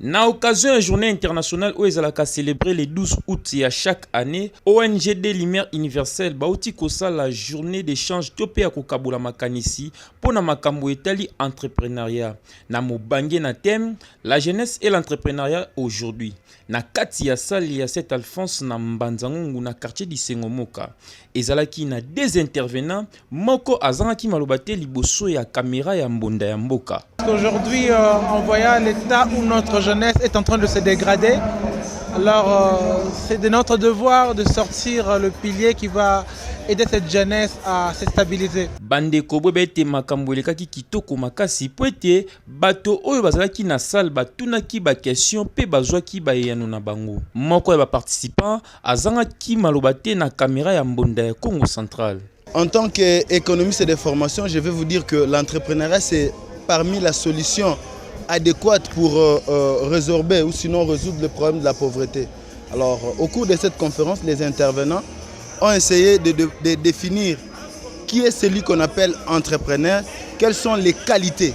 Na occasion ya Journée internationale oyo ezalaka celebree le 12 aout ya chaque annee, ONGD Lumière Universelle bawuti kosala journee d'echange to mpe ya kokabola makanisi mpo na makambo etali entrepreneuriat na mobange na thème La jeunesse et l'entrepreneuriat aujourd'hui na kati ya salle ya Saint Alphonse na Mbanza Ngungu na quartier Disengo Moka. Ezalaki na deux intervenants, moko azangaki maloba te liboso ya camera ya mbonda ya mboka. Aujourd'hui, en voyant l'état où notre jeunesse est en train de se dégrader, alors c'est de notre devoir de sortir le pilier qui va aider cette jeunesse à se stabiliser. Bandeko, boyeba ete makambo elekaki kitoko makasi mpo ete bato oyo bazalaki na salle batunaki ba questions mpe bazwaki ba eyano na bango. Moko ya ba participants azangaki maloba te na camera ya mbonda ya Kongo Central. En tant qu'économiste de formation, je vais vous dire que l'entrepreneuriat, c'est parmi la solution adéquate pour résorber ou sinon résoudre le problème de la pauvreté. Alors, au cours de cette conférence, les intervenants ont essayé de définir qui est celui qu'on appelle entrepreneur, quelles sont les qualités,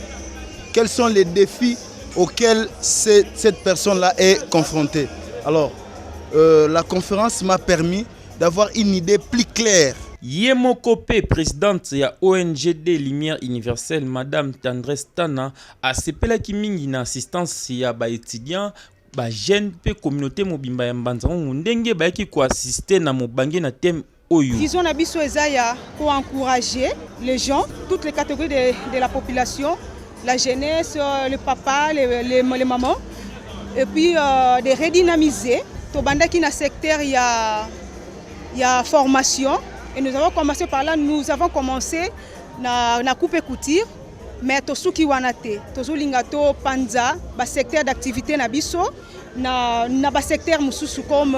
quels sont les défis auxquels cette personne-là est confrontée. Alors, la conférence m'a permis d'avoir une idée plus claire. Ye moko mpe presidente ya ONGD Lumière Universelle, Madame Tendresse Tana, asepelaki mingi na assistance ya ba etudiants, ba jeunes mpe communaute mobimba ya Mbanza Ngungu ndenge bayaki ko assister na mobange na thème oyo. Vision na biso eza ya ko encourager les gens, toutes les catégories de la population, la jeunesse, le papa, les mamans, et puis de redynamiser. Tobandaki na secteur ya formation et nous avons commencé par là, nous avons commencé na coupe et couture, mais tosuki wana te. Tozolinga topanza basecteur d'activité na biso na basecteur mosusu comme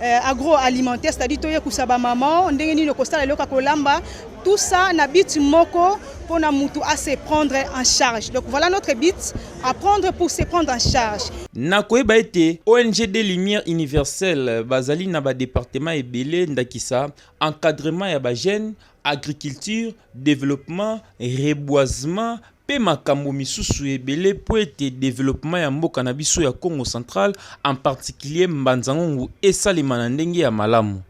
agroalimentaire, c'est-à-dire toyekusa bamama ndenge nini kosala eloko ya kolamba, tout ça na but moko mpona mutu à se prendre en charge. Donc voilà notre but: apprendre pour se prendre en charge. Nakoyeba ete ONGD Lumière Universelle bazali na badepartement ebele, ndakisa encadrement ya bajeunes, agriculture, développement, reboisement mpe makambo misusu ebele mpo ete développement ya mboka na biso ya Kongo Central, en particulier Mbanza Ngungu, esalema na ndenge ya malamu.